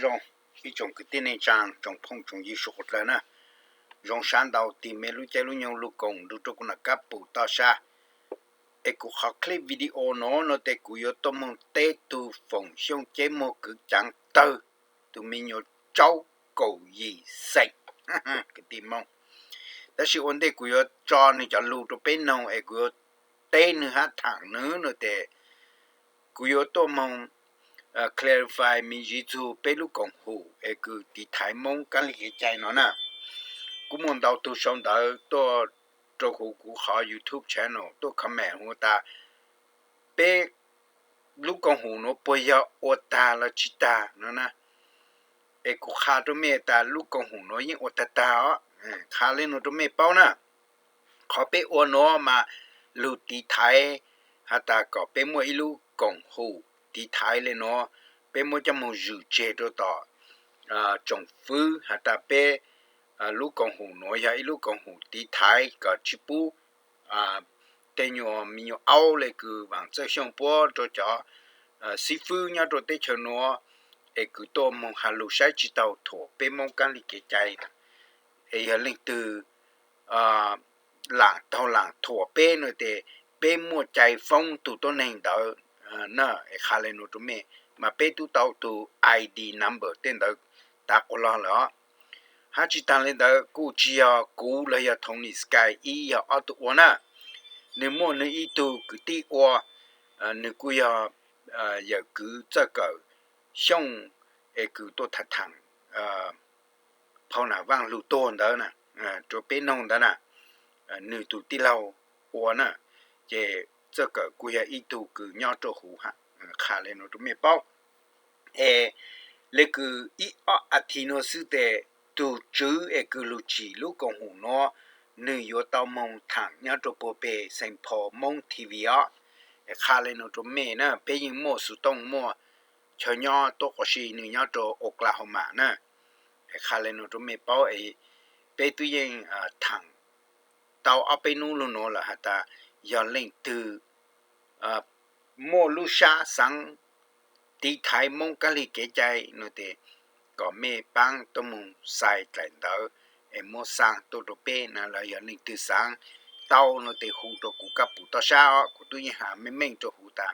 Zoo, ib tsoom kwv tij neej tsaa, tsoom phooj tsoom ywg suav qhuav dlawg na, zoo sab ntau tig me lub caij lub nyoog lug koom nrug rua kuv nam Kab Pum Toj Sab. Es kuv qhov clip video nuav no tes kuv yuav tuaj moog teb tug Foom Xyooj Ceb Muag kwv caav tawg, tug me nyuam tsaub kaum yim xeem, kwv tij Moob. Tab sis ua ntej kuv yuav tso nwg cov lug rua peb noog es kuv yuav teb nwg hab thaam nwg no tes kuv yuav tuaj moog clarify me ntsiv txug peb lub koom hum es kws tiv thaiv Moob kab lig kev cai no na. Kuj muaj ntau tug sau ntawv tuaj rua huv kuv qhov YouTube channel tuaj comment huv tas peb lub koom hum nuav puas yog ua tag los tsi tag no na. Es kuv qha rua mej tas lub koom hum nuav yeej ua tag tag os. Qha le nuav rua mej paub na, qhov peb ua nuav mas lug tiv thaiv has tas kom peb muaj ib lub koom hum tiv thaiv le nuav, peb muab coj moog zwm tseg rua tom tsoom fwv has tas peb lub koom hum nuav yog ib lub koom hum tiv thaiv kom tsi pub tej nyuas me nyuam aub le kws Vaam Txawj Xyooj puab rua cov xib fwb nyob rua teb chaws nuav es kws tuaj moog has lug saib tsi taug thuam peb Moob kab lig kev cai. Es yog leej twg laam taug laam thuam peb no tes peb muaj cai foob tug tuab neeg ntawd na. Es qha le nuav rua mej, mas peb tub tau tug I D number tej ntawd tav quas log lawm os. Hab tsi taag le ntawd kuj tsi yog kuv los yog Tony Sky ib yog ob tug ua na, nwg muaj nwg ib tug kwv tij ua, nwg kuj yog yawm kwv Txawj Kawm Xyooj es kws tuaj tham thaam phau Nam Vaaj lug tuag ntawd na, rua peb noog ntawd na, nwg tug tij laug ua na. Ces Txawj Kawm kuj yog ib tug kws nyob rua huv, qha le nuav rua mej paub. Es le kws ib ob as thiv nuav xwb tes tug tswv es kws lug tsim lub koom hum nuav, nwg yuav tau moog thaam nyob rua puag peg Saint Paul Moob T V os. Es qha le nuav rua mej na, peb yeej muaj xuv tooj muaj chaw nyob tuab qhov si, nwg nyob rua Oklahoma na. Es qha le nuav rua mej paub es peb tub yeej thaam tau ob peb nub lug nuav lawm has tas yog leej twg muaj lub sab xaav tiv thaiv Moob kab lig kev cai no tes kom mej paab tuaj moog xais dlaim ntawv es muab xaa tuaj rua peb na. Los yog leej twg xaav tau no tes hu rua kuv Kab Pum Toj Sab os, kuv tub yeej has meej meej rua huv tas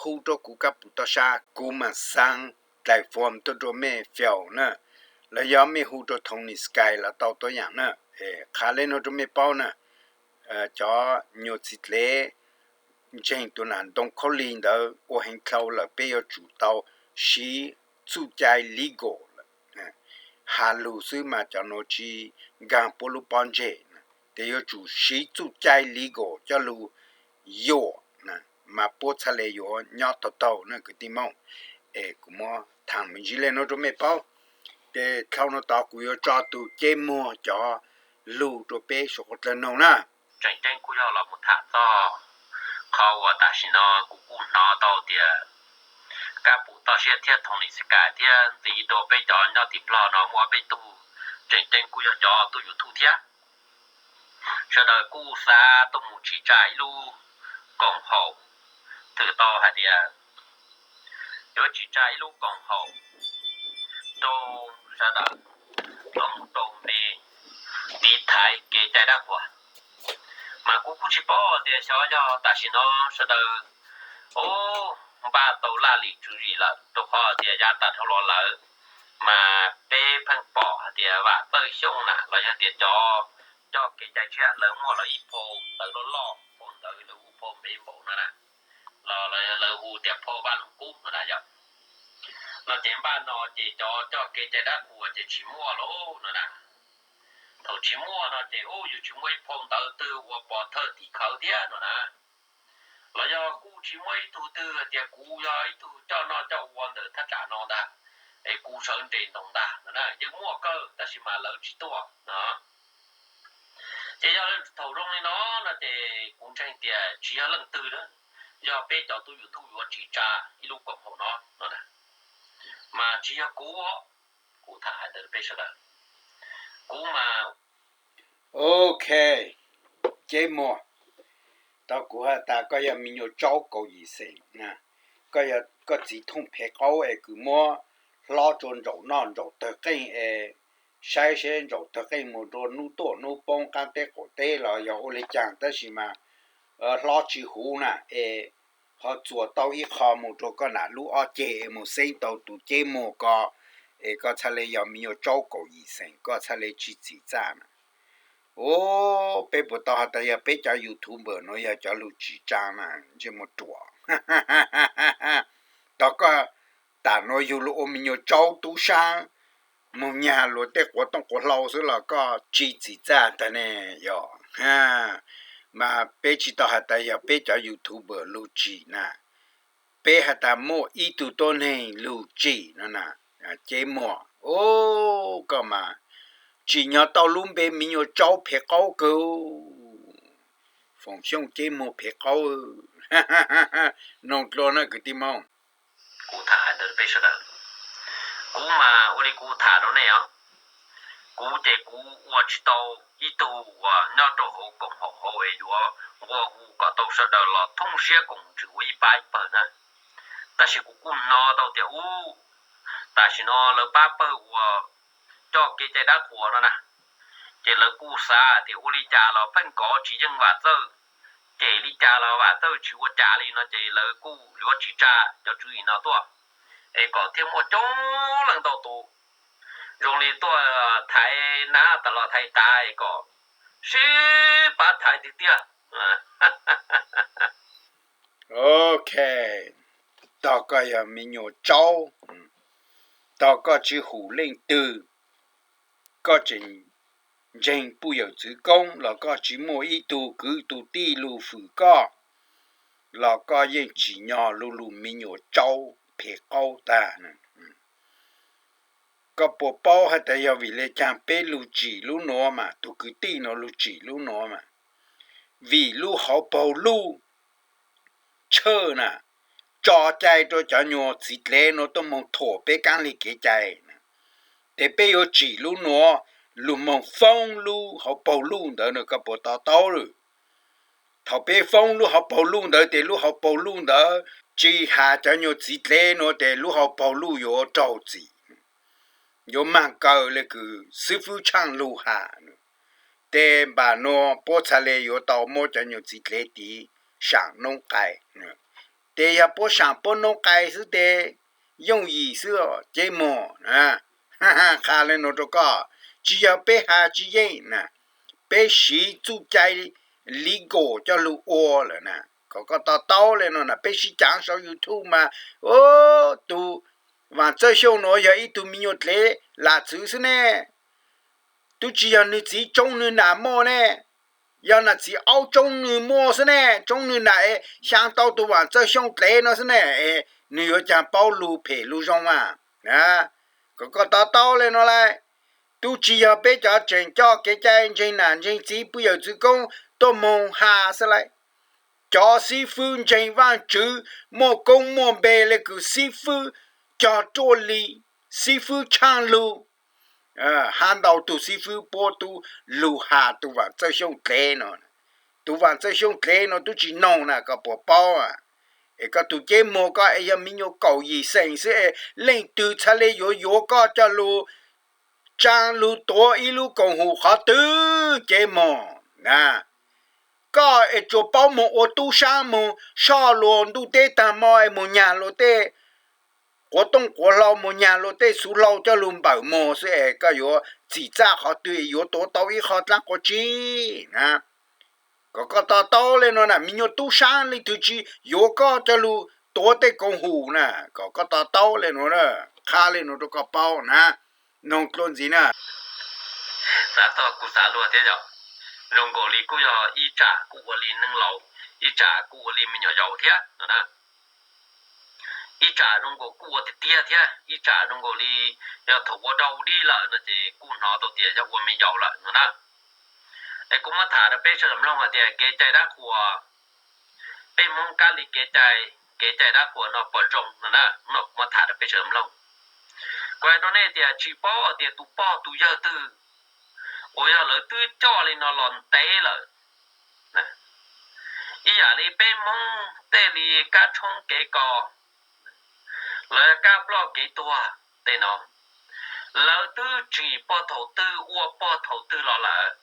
hu rua kuv Kab Pum Toj Sab, kuv maam xaa dlaim form tuaj rua mej fill na. Los yog mej hu rua Tony Sky los tau tuab yaam na. Qha le nuav rua mej paub na, cov nyuas txiv dlev ntseeg tus nam ntoo khaub lig ntawd ua heev dlhau lawm, peb yuav tsum tau siv txuj cai legal lawm. Has lug xwb mas cov nuav tsi nkaag puab lub pob ntseg, tes yuav tsum siv txuj cai legal coj lug yuam mas puab txhaj le yuav nyob taug taug na kwv tij Moob. Es kuv muab thaam me ntsis le nuav rua mej paub, ces dlhau nuav tod kuv yuav tso tug Ceb Muag cov lug rua peb suav quav dlawg noog na. Tseem ceeb kuj yog los mus tham txog qhov uas tam sim no kuv kuj hnov tau tias Kab Pum Toj Sab thiab Tony Sky thiab ntxiv rua peb cov nyob tim Nplog no muaj ob peb tug, tseem ceeb kuj yog cov tuaj YouTube thiab. Sawv daws kuj xav tuaj mus tsim tsa ib lub koom haum, twb tau hais tias yuav tsim tsa ib lub koom haum rau sawv daws tuaj mus rau me tiv thaiv kev cai dab qhuas. Mas kuv kuj tsis paub tias xyov yog tam sim no sawv daws, o, npaj tau laj lim tswv yim lawm, rau qhov tias yav tas dhau los lawm mas peb pheej pom hais tias Vam Txawj Xyooj na los yog tias cov coj kev cai tshiab lawv muaj lawv ib phau ntawv loj loj, phau ntawv lawv hu phau npe npaum no na, los lawv hu tias phau Vaj Lug Kub no na yom. No ces npaj no ces cov coj kev cai dab qhuas ces tsis muaj lauj no na. Thaum tsis muaj no ces u yus tsis muaj ib phau ntawv twg ua pov thawj tim khawv thiab no na. Los yog kuj tsis muaj ib tug twg tias kuv yog ib tug coj noj coj ua ntawm thaj tsam no ntag, es kuv sawv nres ntoos ntag no na. Yeej muaj kawg tab sis mas lawv tsis tuaj no. Ces yog thaum zoo li no no ces kuv ntseeg tias tsis yog leej twg na, yog peb cov tub YouTube yuav tsim tsa ib lub koom haum no no na, mas tsis yog kuv, kuv tham hais ntawd rau peb sawv daws, kuv mas. Ok, Ceb Muag, tau kuv has tas koj yog me nyuam tsaub kaum yim xeem, koj yog koj txiv thooj phem qaub es kws muab hlob rua ntsaum noj ntsaum tawg qeej es saib seb ntsaum tawg qeej mus rua nub tuaj nub poob qaab teb qaum teb los yog ua le caag, tab sis mas hlob tsi huv na es ho txuas tau ib qho mus rua koj nam lub ob ceg es mus xeeb tau tus ceb muag ko es koj txhaj le yog me nyuam tsaub kaum yim xeem, koj txhaj le tsi txim txaj na. Ub, peb puas tau has tas yog peb cov YouTuber nuav yog cov lug tsim tsaa na, ntsej muag ruam. Tog koj tam nuav yug lug ua me nyuam tsaub tub saab moog nyag luas tej quav tooj quav hlau xwb los koj tsi txim txaj tag ne, yog. Mas peb tsi tau has tas yog peb cov YouTuber lug tsim na, peb has tas muaj ib tug tuab neeg lug tsim no na, ceb muag. Ub, koj mas tsim nyog tau lub npe me nyuam tsaub phem qaub kawg, Foom Xyooj ceb muag phem qaub. Noog dlua na kwv tij Moob. Kuv tham hais ntawd peb sawv daws. Kuv mas ua li kuv tham rau nej os, kuv ces kuv ua tsis tau ib tug uas nyob rau hauv koom haum hauv es yuav nqua hu kom tau sawv daws los thoob siab koom tsis ua ib pab ib pawg na. Tab sis kuv kuj hnov tau tias ub, tam sim no lawv pab pawg uas coj kev cai dab qhuas no na, ces lawv kuj xav tias ua li cas los pheej kov tsis yeej Vam Txawj, ces li cas los Vam Txawj tsis ua cas li no ces lawv kuj yuav tsim tsa cov tswv yim no tuaj, es kom thiaj muaj coob leej ntau tus zoo li tuaj thaiv nab tas los thaiv qav es kom sib pab thaiv tiag tiag. Ok, tog koj yog me nyuam tsaub, tog koj tsis hum leej twg, koj tseem ntseeg puj yawm txwv koob los koj tsis muaj ib tug kwv tug tij lug fwm koj, los koj yeej tsim nyog lug lug me nyuam tsaub phem qaub tag. Koj puas paub hais tas yog vim le caag peb lug tsim lub nuav mas, tug kwv tij nuav lug tsim lub nuav mas? Vim lub hauv paug luj tshawj na, tso cai rua cov nyuas txiv dlev nuav tuaj moog thuam peb kaab lig kev cai. Ces peb yuav tsim lub nuav lug moog foob lub hauv paug luj ntawd no, koj puas to taub lawm? Thaum peb foob lub hauv paug luj ntawd ces lub hauv paug luj ntawd tsis has cov nyuas txiv dlev nuav ces lub hauv paug luj yuav raug txim, yuav maag kaw le kws xib fwb tshaaj lug has. Ces npaum nuav puab txhaj le yuav tau muab cov nyuas txiv dlev tiv saam noob qai. Ces yog puab saam puab noob qai xwb ces yooj yim xwb, ceb muag. Qha le nuav rua koj, tsis yog peb has tsis yeej na, peb siv txuj cai legal coj lug ua lawm na. Kom koj to taub le nuav na, peb sib caav sau YouTube mas, ub, tug Vaam Txawj Xyooj nuav yog ib tug me nyuam dlev lam txwv xwb ne, tub tsi yog nwg txiv tsoob nwg nam muaj ne, yog nam txiv aub tsoob nwg muaj xwb ne, tsoob nwg nam es xyaa tau tug Vaam Txawj Xyooj dlev no xwb ne, es nwg yuav caag paub lug phem lug zoo mas. Kom koj to taub le nuav lauj, tub tsi yog peb cov tseem coj kev cai ntseeg nam ntseeg txiv puj yawm txwv koob tuaj moog has xwb lauj. Cov xib fwb ntseeg Vaajtswv muaj koob muaj npe le kws xib fwb cog ruaj li, xib fwb tshaaj lug, has ntau tug xib fwb puab tub lug has tug Vaam Txawj Xyooj dlev no. Tug Vaam Txawj Xyooj dlev no tub tsi noog na, koj puas paub? Es koj tug ceb muag koj es yog me nyuam kaum yim xeem xwb es leej twg txhaj le yuav yuav koj coj lug tsaa lug tuav ib lub koom haum qhov twg, ceb muag na? Koj es tsuas paub moog ua tub saab moog soj luas ntuj teb taag mo es moog nyag luas tej quav tooj quav hlau, moog nyag luas tej xuv hlau coj lug npawm muag xwb es koj yuav txim txaj qhov twg es yuav tuav tau ib qho dlaab quas tsib na? Kom koj to taub le nuav na, me nyuam tub saab leej twg tsi yuav koj coj lug tuav tej koom haum na, kom koj to taub le nuav, qha le nuav rua koj paub na. Noog dlua ntxiv na. Xav tog kuv xav luag thiab yom. Zoo nkaus li kuj yog ib tsam kuj ua li neeg laus, ib tsam kuj ua li me nyuam yaus thiab no na. Ib tsam zoo nkaus kuj ua tiag tiag thiab, ib tsam zoo nkaus li yog thaum ua dau dib lawm no ces kuj hnov tau tias yog ua me yaus lawm no na. Es kuv muab tham rau peb sawv daws mloog hais tias kev cai dab qhuas, peb Hmoob kab li kev cai, kev cai dab qhuas no puas zoo no na, no kuv muab tham rau peb sawv daws mloog. Kuv hais rau nej tias tsis paub tias tus pog tus yawg twg uas yog lawv twb coj li no los ntev lawm. Ib yam li peb Hmoob tej li kab tshoob kev kos, los yog kab ploj kev tuag, no, lawv twb tsim pog thaum twg ua pog thaum twg los lawm.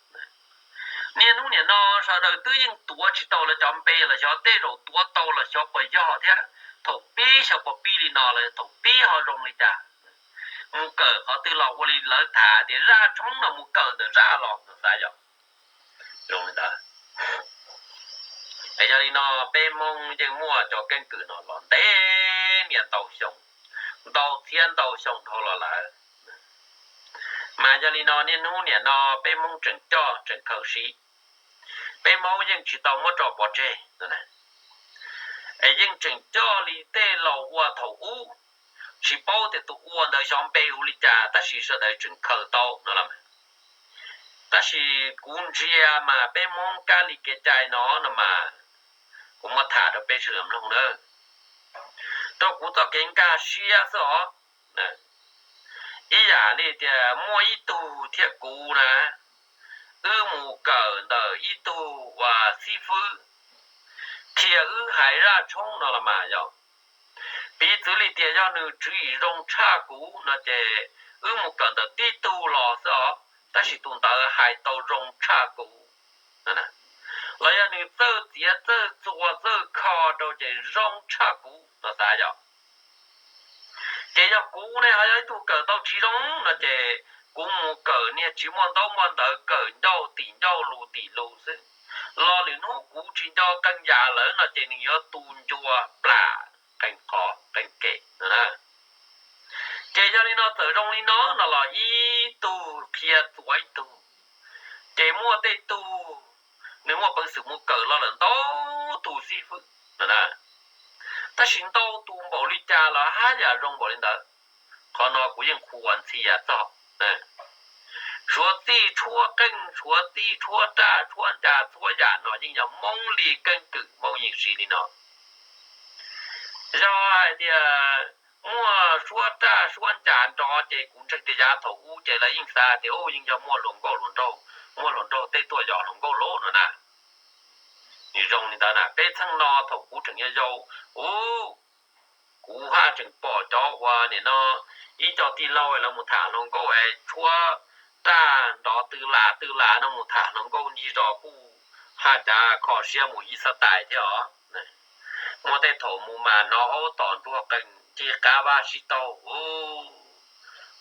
Niaj hnub niam no sawv daws twb yeej tuav tsis tau lawv cov npe los xyov tej zaum tuav tau los xyov puas yog thiab. Thaum pib xyov puas pib li no los thaum pib ho zoo li cas. Mus kawm qhov twg los ua li lawv tham tias zaj tshoob no mus kawm ntawm zaj los no xav yog zoo li ntawd. Yog li no peb Hmoob yeej muaj cov keeb kwm no los ntev niaj ntau xyoo, ntau txhiab ntau xyoo dhau los lawm. Mas yog li no niaj hnub niam no peb Hmoob tseem coj tseem khaws siv, peb Hmoob yeej tsis tau muab tso pov tseg, es yeej tseem coj li tej laus ua thaum ub, tsis paub tias tus ua ntawd xyov npe hu li cas tab sis sawv daws tseem khaws tau no los. Tab sis kuv ntsia mas peb Hmoob kab li kev cai no no mas, kuv muab tham rau peb sawv daws mloog na, rau kuv txoj kev nkag siab xwb os. Ib yam li tias muaj ib tug thiab kuv na, wb mus kawm ntawm ib tug uas xib fwb qhia wb hais zaj tshoob no los mas yog, piv txwv li tias yog nws tswv yim zoo tshaj kuv no ces wb mus kawm ntawm tib tug los xwb os, tab sis tus ntawd hais tau zoo tshaj kuv, los yog nws txawj txiav txawj txuas txawj kho rau ces zoo tshaj kuv no xav yog. Ces yog kuv ne ho yog ib tug kawm tau tsis zoo no ces kuv mus kawm niag tsis muaj ntaub muaj ntawv, kawm ncauj tim ncauj lus tim lus xwb, los lwm hnub kuv tsis nco qee yam lawm no ces nws yuav tu ncua plam qee qhov qee kem no. Ces yog li no txawm zoo li no no los ib tug qhia txuas ib tug, ces muaj tej tug nws muaj peev xwm mus kawm los lawm ntau tus xib fwb no na, tab sis ntau tus npaum li cas los haj yam zoo npaum li ntawd. Qhov no kuv yeej qhuas ntxhias txog. Suav txij tshuab qeej, suav txij tshuab raj tshuab ncas txhua yam no yeej yog Hmoob li keeb kwm, Hmoob yeej siv li no. Yog hais tias muaj suab raj suab ncas nrov ces kuv ntseeg tias yav thaum ub ces lawv yeej xav tias u yeej yog muaj hluas nkauj hluas nraug, muaj hluas nraug tej tuaj yos hluas nkauj los no na. Nws zoo li ntawd na, peb txheej no thaum kuv tseem yau yau, u, kuv haj tseem pom cov uas nim no ib co tij laug lawv mus tham hluas nkauj es tshuab raj nrov tw las tw las no mus tham hluas nkauj ncig zos kuj haj cav kho siab mus ib xab tais thiab os. Muaj tej thaum mus mas hnov aub tom nruag qees ncig qab vab sib taug,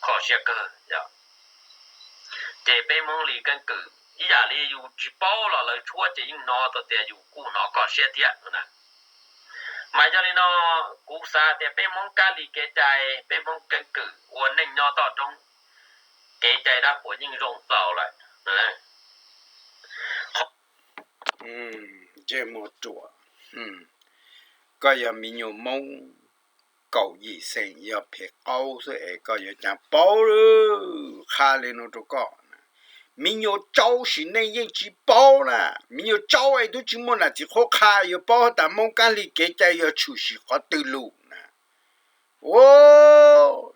kho siab kawg. Ces peb Hmoob li keeb kwm ib yam li yus tsis paub los lawv tshuab ces yeej hnov tau tias yus kuj hnov kho siab thiab na. Mas yog li no kuv xav tias peb Hmoob kab li kev cai, peb Hmoob keeb kwm ua neej nyob toj roob, kev cai dab qhuas yeej zoo txaus lawm. Ntsej muag ruam, koj yog me nyuam Hmoob kaum yim xees yog phem qaub xwb es koj yuav cas paub lawm. Qha li no rau koj, me nyuam tsaub sim neej yeej tsis paub na, me nyuam tsaub es twb tsis muaj nam txiv qhuab qha yuav paub has tas Hmoob kab li kev cai yog tshwm sim qhov twg lus na.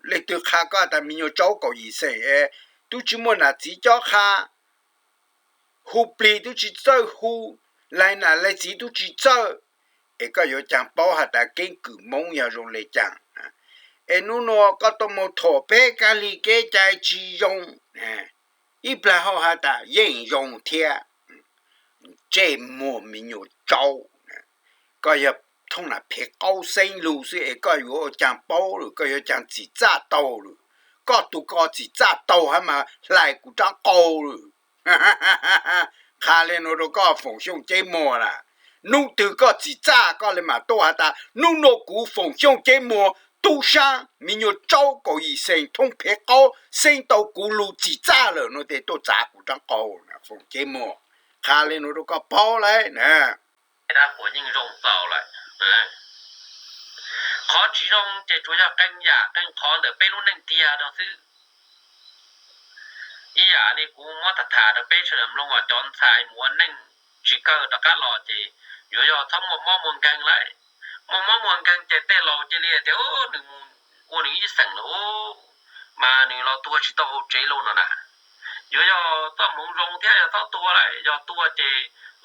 Leej twg qha koj has tas me nyuam tsaub kaum yim xees es twb tsis muaj nam txiv cob qha, hu plig twb tsis txawj hu, laig nam laig txiv twb tsis txawj, es koj yuav cas paub has tas keeb kwm Hmoob yog zoo le caag? Es nub nua koj tuaj mus thuam peb kab li kev cai tsis zoo, ib plag hau has tas yeej zoo thiab. Ntsej muag me nyuam tsaub, koj yog thooj nam phem qaub xeeb lug xwb es koj yuav ua caag paub lawm, koj yuav caag txim txaj taug lawm. Koj tus ko txim txaj taug hab mas hlais kuv rab qau lawm. Qha le nuav rau koj Foom Xyooj Ceb Muag na, nub twg koj txim txaj koj le maam tuaj has tas nub nua kuv Foom Xyooj Ceb Muag tub saab me nyuam tsaub kaum yim xees thooj phem qaub xeeb tau kuv lug txim txaj lawm no tes tuaj txav kuv rab qau na Foom Ceb Muag. Qha le nuav rau koj paub lawm na. Dab qhuas yeej zoo txaus lawm. Qhov tsis zoo ces tsuas yog qee yam qee qhov ntawm peb lub neej tiag rau xwb. Ib yam li kuv muab tham tham rau peb sawv daws mloog uas cov ntxhais mus ua neej tsis kawg rov qab los ces yuav yog txhob muaj mob muaj nkeeg lawm. Muaj mob muaj nkeeg ces tej laus cia li tias nws mus ua nws ib xeem lawm mas nws los tuag tsis tau hauv tsev lauj no na. Yuav yog txoj hmoov zoo thiab yog txhob tuag lawm, yog tuag ces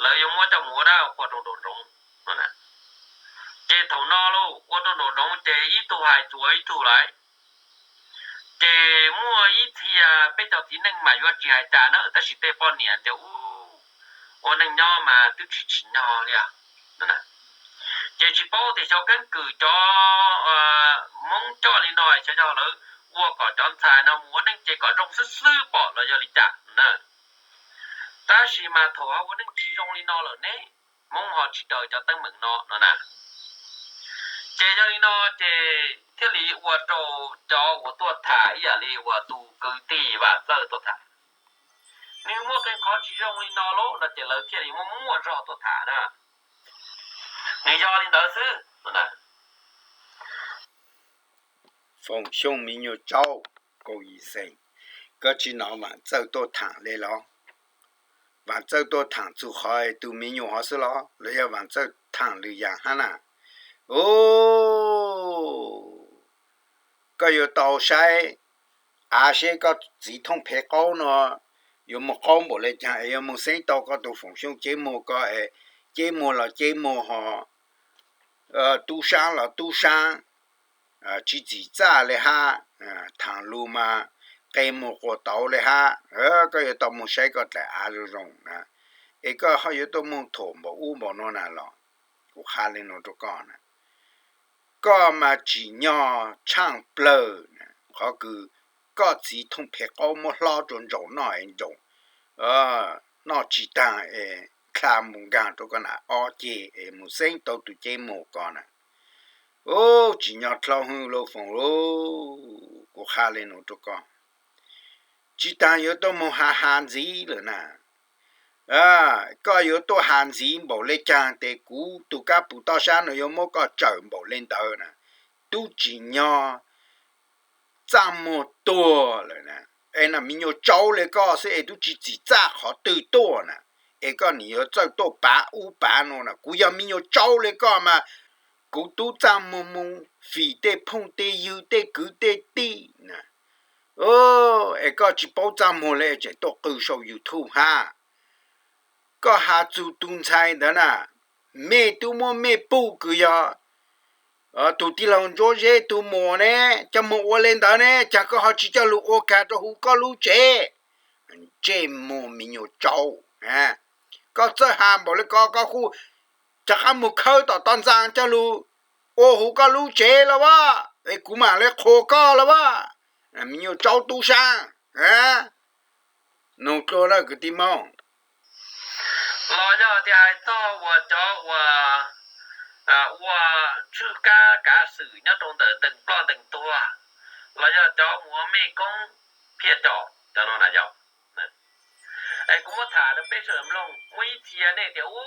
lawv yuav muab coj mus ua dab qhua rau nraum zoov no na. Ces thaum no lauj ua rau nraum zoov ces ib tug hais tsuas ib tug lawm. Ces muaj ib txhia peb cov txiv neej mas yuav tsis hais cas na, tab sis tej poj niam tias u, ua neej nyob mas twb tsis tsim nyog li. Ces tsis paub tias xyov keeb kwm cov Hmoob coj li no xyov yog lawv ua kom cov ntxhais no mus ua neej ces kom zoo xwb xwb pom los yog li cas na. Tab sis mas thaum ho ua neej tsis zoo li no lawm ne, Hmoob ho tsis raws cov teeb meem no no na. Ces yog li no ces thiaj li ua rau cov uas tuaj tham ib yam li uas tus kwv tij Vam Txawj tuaj tham, nws muaj qee qhov tsis zoo li no lauj no ces lawv thiaj li muaj muaj zog tuaj tham na. Nws yog li ntawd xwb. Foom Xyooj me nyuam tsaub, koj tsis hnov Vam Txawj tuaj tham li los? Vam Txawj tuaj tham txug qhov tus me nyuam hov xwb los los yog Vam Txawj tham lwm yam hab na? Koj yuav tau saib av seb koj txiv thooj phev qaub no yuav mus qaub npaum le caag es yuav mus xeeb tau koj tus Foom Xyooj Ceeb Muag ko es Ceeb Muag los Ceeb Muag ho tub saab los tub saab, tsis txim txaj le hab, tham lug mas qe muag quas tauv le hab. Koj yuav tau mus saib koj dlaim av zoo zoo na, es koj ho yuav tuaj moog thuam npaum ub npaum no na los? Kuv qha le nuav rua koj na, koj mas tsim nyog tshaaj plawg, qhov kws koj txiv thooj phev qaub muab hlob rua ntsaum noj es ntsaum noj tsis taag es dlha mus nkaag rua koj nam ob ceg es mus xeeb tau tus Ceeb Muag ko na. Ub, tsim nyog dlhau hwv lauj Foom lauj, kuv qha le nuav rua koj. Tsis taag yuav tuaj moog has has ntxiv lawm na, koj yuav tuaj has ntxiv npaum le caag tes kuv tus kab pum toj sab no yuav muab koj tsawm npaum le ntawd na. Tub tsim nyog txaj muag tuag lawm na, es na me nyuam tsaub le koj xwb es tub tsis txim txaj qhov twg tuaj na, es koj nim yuav txawj tuaj pav ub pav nuav na. Kuv yog me nyuam tsaub le koj mas kuv tub txaj muag mus fim tej phooj tej ywg tej kwv tej tij na. Es koj tsis paub txaj muag le es tseem tuaj qw sau YouTube hab. Koj has txug tug ntxhais ntawd na, mej tub muab mej puj kws yog tug tij laug Ntsuab Zeb tug muam ne, coj moog ua le ntawd ne, caag koj ho tsis coj lug ua kag rua huv koj lub tsev? Ntsej muag me nyuam tsaub, koj txawj has npaum le ko koj kuj rov qab mus khawb tom toj ntxaa coj lug ua huv koj lub tsev los as, es kuv mam le qhuas koj los as, me nyuam tsaub tub saab. Nug dlua na kwv tij Moob. Los yog tias hais txog uas cov uas ua tshwj kab kav xwm nyob rau ntawm ntees ploj ntees tuag, los yog cov mus ua mej koob phiaj com cov no na yog, es kuv muab tham rau peb sawv daws mloog. Muaj ib txhia nej tias u,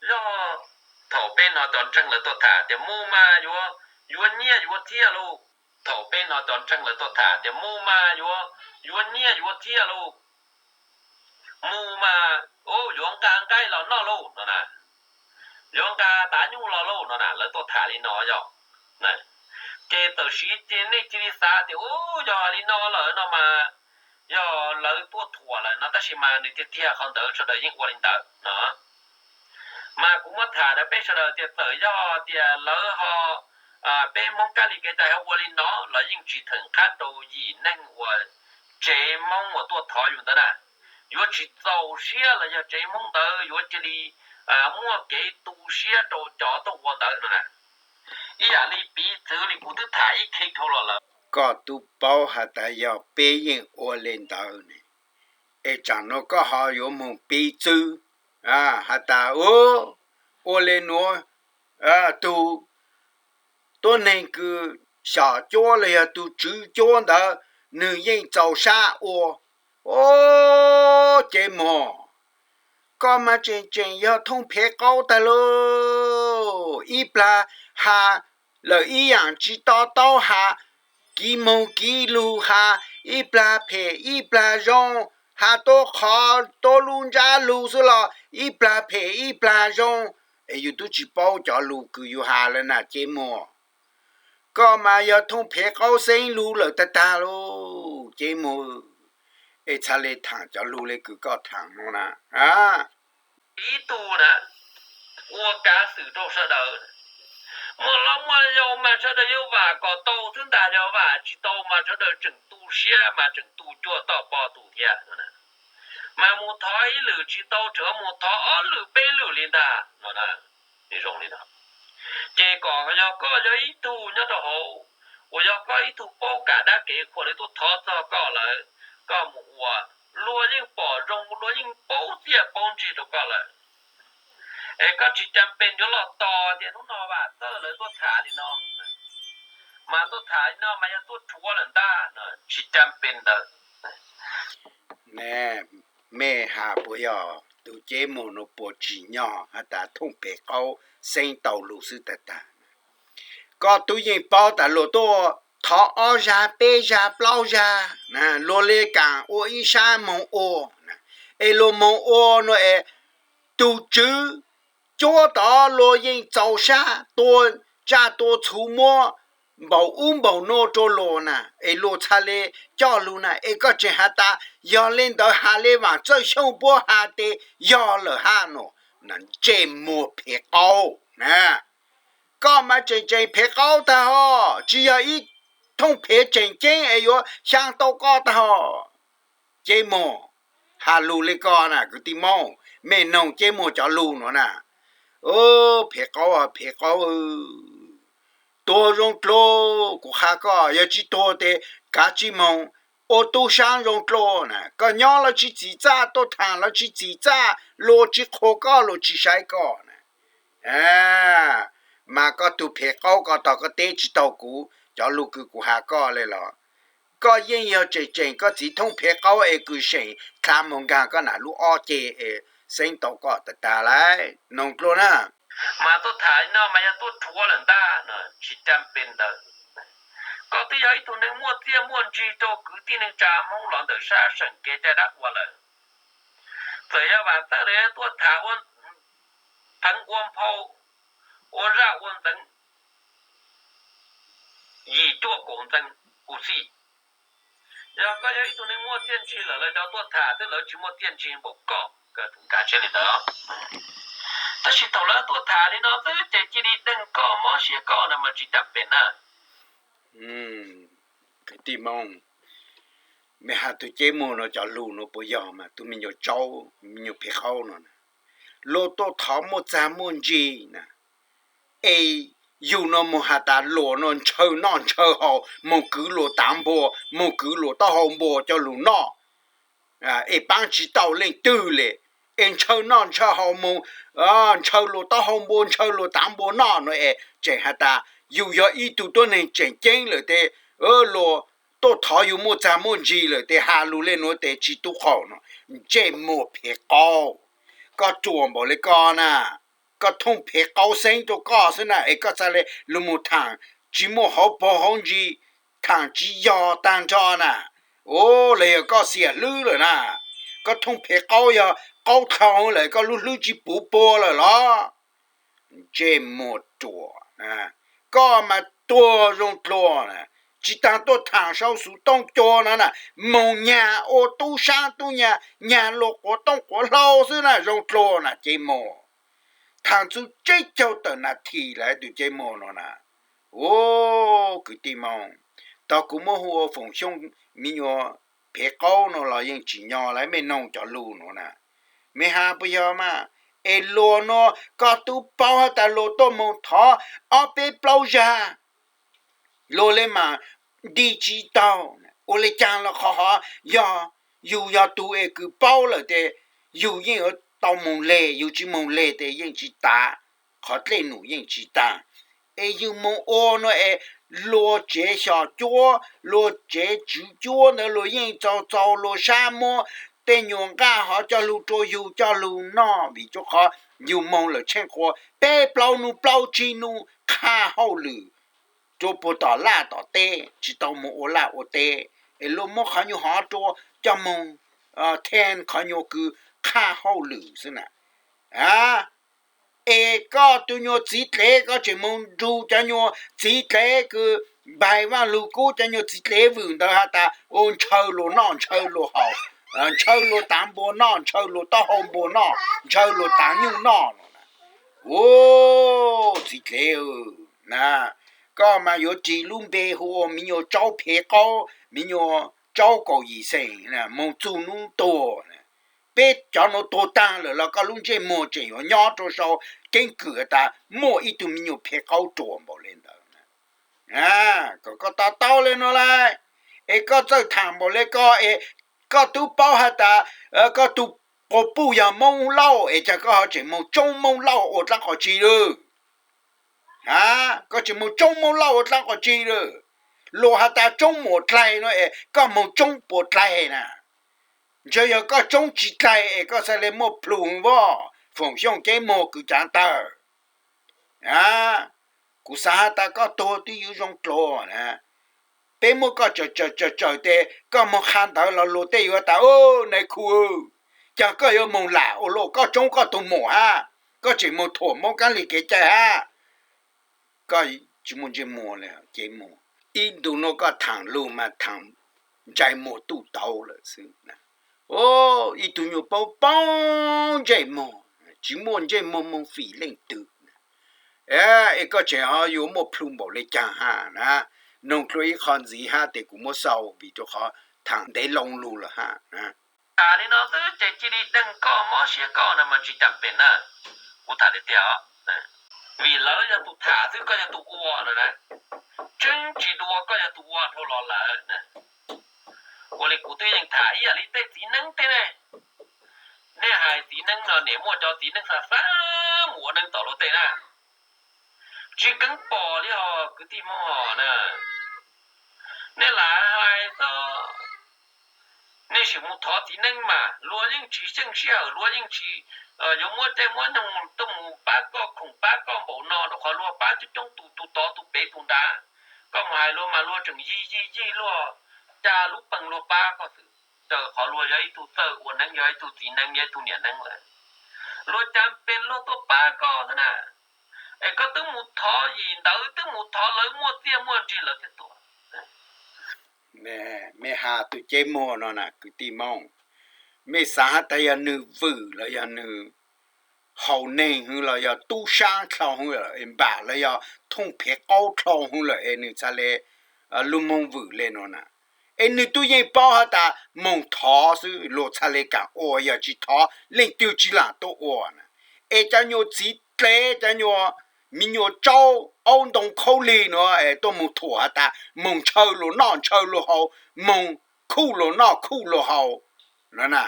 yog thaum peb hnov cov ntseeg lawv tuaj tham tias mus mas yuav nyiaj yuav txiaj lauj. Thaum peb hnov cov ntseeg lawv tuaj tham tias mus mas yuav nyiaj yuav txiaj lauj, mus mas yuav nqa nqaij los noj lauj no na, yuav nqa tav nyuj los lauj no na, lawv tuaj tham li no yog. Ces tam sim ces nej cia li xav tias u, yog li no lawm no mas yog lawv tuaj thuam lawm no, tab sis mas nws tiag tiag qhov ntawd sawv daws yeej ua li ntawd no. Mas kuv muab tham rau peb sawv daws tias txawm yog tias lawv ho, peb Hmoob kab li kev cai ho ua li no los yeej tsis theem qab rau yim neeg uas tsev Hmoob uas tuaj thov yus ntawd na. Yuav tsis txaus siab los yog tsev Hmoob ntawd yuav cia li muaj kev tu siab rau cov tuaj ua ntawd no na. Ib yam li piv txwv li kuv twb tham ib khib dhau los lawm, koj tub paub has tas yog peb yeej ua li ntawd ne, es tsam no koj ho yuav moog piv txwv has tas u, ua li nuav, tug tuab neeg kws xyom cuab los yog tug tswv cuab ntawd nwg yeej txaus sab ua. Au, Ceeb Muag, koj mas tseem tseem yog thooj phev qaub tag lauj. Ib plag has lawm ib yaam tsis to taub, has kiv moog kiv lug, has ib plag phem ib plag zoo, has tuab qhov tuab lub ntsab lug xwb los ib plag phem ib plag zoo, es yus tub tsis paub cov lug kws yus has lawm na Ceeb Muag. Koj mas yog thooj phev qaub xeeb lug lawm tag tag lauj Ceeb Muag. Es txhaj le thaam cov lug le kws koj thaam no na. Ib tug na, ua kav xwm rau sawv daws, Muaj hlob muaj yau mas sawv daws yuav vam kom tau xwb ntag, yog vam tsis tau mas sawv daws tseem tu siab mas tseem tu cuag toj pob tu thiab. Mas mus thov ib lwm tsis tau, tseem mus thov ob lwm peb lwm li ntag no. Zoo li no, ces kom yog koj yog ib tug nyob rau hauv uas yog koj ib tug paub kam dab kev khuam li tuaj thov txog koj lawm, koj mus ua, luag yeej pom zoo, luag yeej paub txiaj paub ntsig rau koj lawm. Es koj tsis cas pes yuav los tos tias hnub no Vam Txawj lawv tuaj tham li no, mas tuaj tham li no mas yog tuaj rhuav lawm ntag, tsis cas pes ntawd. Mej has puas yog tus Ceb Muag no puas tsim nyog has tas thooj phem qaub xeeb tau lug xwb tag tag? Koj tub yeej paub tas luag tuaj thov ob zag peb zag plaub zag, luag li kaam ua ib sab moog ua, es luag moog ua no es tus tswv cuab tod luag yeej txaus sab tua tsaj tua txhu muab npaum ub npaum nuav rua luag na, es luag txhaj li coj lug na, es koj tseem has tas yog li ntawd has li Vam Txawj Xyooj puab has tes yog lawm hab no. Ntsej muag phem qaub na, koj mas tseem tseem phem qaub tag hos, tsis yog ib thooj phem tseem ceeb es yuav xyaa tau koj tag hos. Ceb Muag has lug li ko na kwv tij Moob, mej noog Ceb Muag cov lug nuav na. Phem qaub, phem qaub, tuag zoo dlua, kuv qha koj, yog tsis tuag tes kav tsij moog ua tub saab zoo dlua na. Koj nyob los tsis txim txaj, tuaj thaam los tsis txim txaj, luag tsis qhuas koj, luag tsis saib koj na. Mas koj tug phem qaub, koj tog koj teb tsis taug kuv cov lug kws kuv has koj li los? Koj yeej yog tseem tseem koj txiv thooj phem qaub es kws seem dlha moog nkaag koj nam lub ob ceg es xeeb tau koj tag tag lauj. Noog dlua na. Mas tuaj tham li no mas yog tuaj rhuav lawm ntag, tsis cas pes ntawd. Koj twb yog ib tug neeg muaj txiaj muaj ntsig rau kwv tij neej tsa Hmoob los ntawm sab seem kev cai dab qhuas lawm. Txawm yog Vam Txawj lawv tuaj tham ua pheev ua nphau, ua zaj ua ntxeev, yim cuaj kaum ntxeev, kuv xij. Yog koj yog ib tug neeg muaj txiaj ntsig lawm, lawv cov tuaj tham xwb lawv tsis muaj txiaj ntsig npaum koj, kav tsij li ntawd. Tab sis thaum lawv tuaj tham li no xwb ces cia li deeg koj mob siab koj no mas tsis cas pes na. Kwv tij Moob, mej has tug Ceb Muag no cov lug no puas yog mas tug me nyuam tsaub, me nyuam phem qaub no na? Luag tuaj thov muaj txag muaj ntsig na, es yug no moog has tas luag no ntshaw noj ntshaw haus, moog kwv luag tav npua, moog kwv luag taub hau npua coj lug noj, es paab tsis tau leej twg le, es ntshaw noj ntshaw haus moog, ntshaw luag taub hau npua, ntshaw luag tav npua noj no es tseem has tas yug yog ib tug tuab neeg tseem ceeb lawm tes, luag tuaj thov yug muaj txag muaj ntsig lawm tes has lug le nuav tes tsis tub qaug no. Ntsej muag phem qaub, koj ruam npaum le koj na, koj thooj phem qaub xeeb rau koj xwb na es koj txhaj le lug moog thaam tsis muaj hauv paug hauv ntsis, thaam tsis yog taag nrho na. Ua, los yog koj xiam hlwb lawm na, koj thooj phem qaub yog qaub dlhau lawm, koj lub hlwb tsis puv pua lawm los? Ntsej muag ruam, koj mas tuag zoo dlua na. Tsis taag tuaj thaam sau xuv tooj cua no na, moog nyag ua tub saab tub nyag, nyag luag quav tooj quav hlau xwb na zoo dlua na Ceb Muag. Thaam txug tsib caug tawm nas this lawm tug Ceb Muag no na. Ua, kwv tij Moob, tog kuv muab hu ua Foom Xyooj me nyuam phem qaub no los yeej tsim nyog lawm, mej noog cov lug no na. Mej has puas yog mas? Es luag no koj tub paub has tas luag tuaj moog thov ob peb plaub zag, luag le mas nti tsis taug. Ua le caag los qhov hov yog yug yog tug es kws paub lawm tes yug yeej yuav tau moog le, yug tsis moog le tes yeej tsis tav, qhov dlej num yeej tsis taag. Es yug moog ua no es luag tsev xyom cuab, luag tsev tswv cuab ntawd luag yeej txaus txaus luag sab muab tej nyuas nqaj hov coj lug rua yug coj lug noj, vim rua qhov yug moog lawm tsheej qua peb plaub nub plaub tsib nub qha hauj lwm rua puag tom laj tom teb, tsis tau moog ua laj ua teb, es luag muab qhov nyuas hov rua coj moog then qhov nyuas kws qha hauj lwm xwb na. Es koj tug nyuas txiv dlev koj tseem moog nrug cov nyuas txiv dlev kws npaig Vaaj Lug Kub, cov nyuas txiv dlev vwm ntawd has tas ua ntshaw luag noj ntshaw luag haus, ntshaw luag tav npua noj, ntshaw luag taub hau npua noj, ntshaw luag tav nyuj noj no. Ua, txiv dlev, Na, koj mas yuav ris lub npe hu ua me nyuam tsaub phem qaub, me nyuam tsaub kaum yim xeem, moog txug nub tuag. Peb cov nuav tuag taag lawm los koj lub ntsej muag tseem yuav nyob rua sau keeb kwm tas muaj ib tug me nyuam phem qaub ruam npaum le ntawd. Kom koj to taub le nuav lawm, es koj txawj thaam npaum le ko es koj tub paub has tas koj tug quas puj yog Moob Lauj es cas koj ho tseem moog tsoob Moob Lauj ua dlaab qhov tsi lawm? Koj tseem moog tsoob Moob Lauj ua dlaab qhov tsi lawm? Luas has tas tsoob muam dlaig no es koj moog tsoob puas dlaig na? Ntshe yog koj tsoob tsi dlaig es koj txhaj le muaj plhu voj. Foom Xyooj Ceeb Muag kwv Caav Tawg, kuv xaav has tas koj tuag twb yuav zoo dlua na. Peb muab koj tsawm tsawm tsawm tsawm tes koj moog qha ntawv los luas tej yuav tas, Nais khu, cas koj yuav moog lam ua luaj, koj tsoob koj tug muam hab, koj tseem moog thuam Moob Kaab Lig kev cai hab. Koj tsis muaj ntsej muag le, Ceeb Muag. Ib ntu nuav koj thaam lug mas thaam ntsej muag tuj tauv lawm xwb. Ib tug nyuas paub paub ntsej muag, tsis muaj ntsej muag moog fim leej twg. Es koj tseem ho yuav muaj plhu npaum le caag hab na? Noog dlua ib qho ntxiv hab tes kuv muab xaus vim rua qhov thaam ntev loo lug lawm hab. Tham li no xwb ces cia li deeg koj mob siab koj no mas tsis cam pem na. Kuv tham tiag tiag os, vim lawv yog tus tham xwb koj yog tus ua lawm na. Tseeb tsis dua koj yog tus ua dhau los lawm. Ua li kuv twb yeej tham ib yam li tej txiv neeb tej ne. Nej hais txiv neeb no niam muaj cov txiv neeb xav xav mus ua neeb tom luag tej na. Tsis keev pom li hos kwv tij Hmoob hos na. Nej lam hais xwb, nej sim mus thov txiv neeb mas luag yeej tsis xyeej sij hawm, luag yeej tsis yuav muab caij muab nyoog tuaj mus pab koj, khoom pab koj npaum no rau qhov luag pab coob coob tus, tus tod tus pem tus nrad. Koj mus hais luag mas luag tseem yig yig yig luag, ca lub peeg luag pab koj xwb, rau qhov luag yog ib tug txawj ua neeb, yog ib tug txiv neeb, yog ib tug niam neeb lawm. Luag ca pes luag tuaj pab koj xwb na. Es koj twb mus thov yim ntawd, twb mus thov lawv muaj txiaj muaj ntsig lawv thiaj tuaj. Mej has tus Ceeb Muag no na kwv tij Moob, mej xav has tas yog nwg vwm los yog nwg haus neeg hwv los yog tub sab dlhau hwv, npam los yog thooj phev qaub dlhau hwv lawm es nwg txhaj le lug moog vwm le nuav na. Es nwg tub yeej paub has tas moog thov xwb luag txhaj le kaam ua, yog tsis thov leej twg tsis laam tuaj ua na. Es cov nyuas txiv dlev, cov nyuas, me nyuas tsaub aub ntoo khaub lig nuav es tuaj moog thuam has tas moog ntshaw luag noj ntshaw luag haus, moog khuj luag noj khuj luag haus no na.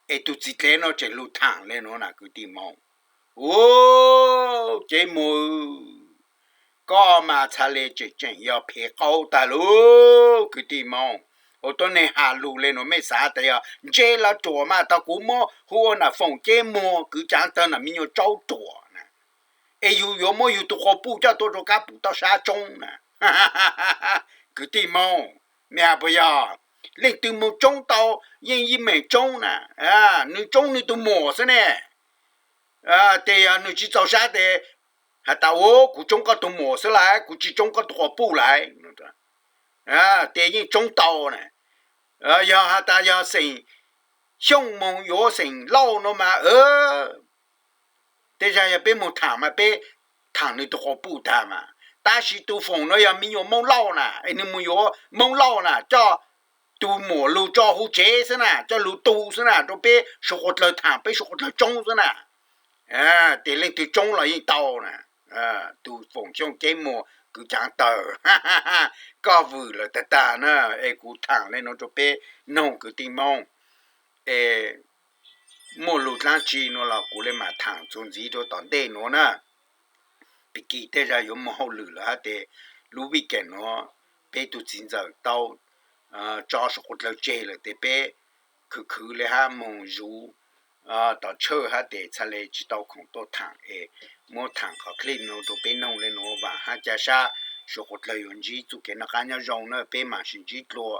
Es tus txiv dlev no tseem lug thaam le nuav na kwv tij Moob. Ua, Ceeb Muag, koj mas txhaj le tseem tseem yog phev qaub tag lug kwv tij Moob. Ua tuab neeg has lug le nuav mej xav tas yog ntse los ruam mas tau kuv muab hu ua na Foom Ceeb Muag kwv Caav Tawg na, me nyuas tsaub ruam na. Es yug yuav muab yug tug quas puj coj tuaj rua kab pum toj sab tsoob na. Kwv tij Moob, mej has puas yog? Leej twg moog tsoob tau yeej ib meem tsoob na. Nwg tsoob nwg tug muam xwb ne. Tes yog nwg tsis txaus sab tes has tas, Ua, kuv tsoob koj tug muam xwb lawm, kuv tsis tsoob koj tug quas puj lawm, tes yeej tsoob tau na. Yog has tas yog xeem Xyooj moog yuav xeem Lauj no mas, tej zag yog peb moog thaam mas peb thaam nwg tug quas puj tag mas. Tab sis tus Foom no yog me nyuam Moob Lauj na, es nwg moog yuav Moob Lauj na, coj tus muam lug tso huv tsev xwb na, coj lug tu xwb na, rua peb suav quas dlawg thaam, peb suav quas dlawg tsoob xwb na. Tes leej twg tsoob los yeej tau na. Tus Foom Xyooj Ceeb Muag kwv Caav Tawg, koj vwm lawm tag tag na, es kuv thaam le nuav rua peb noog kwv tij Moob, es muaj lug dlaab tsi nuav los kuv le maam thaam txuas ntxiv rua tom ntej nuav na. Pig kig tej zag yuav moog hauj lwm lawm hab tes lub weekend nuav peb tug txiv ntxawm tau tso suav quas dlawg tseg lawm tes peb khwv khwv le hab moog zuv tom tshawj hab tes txhaj le tsis tau khoom tuaj thaam es muab thaam qhov clip nuav rua peb noog le nuav. Vaam hab ca sab suav quas dlawg yuav ntsib txuj kev noj qaab nyob zoo na, peb maam sib ntsib dlua.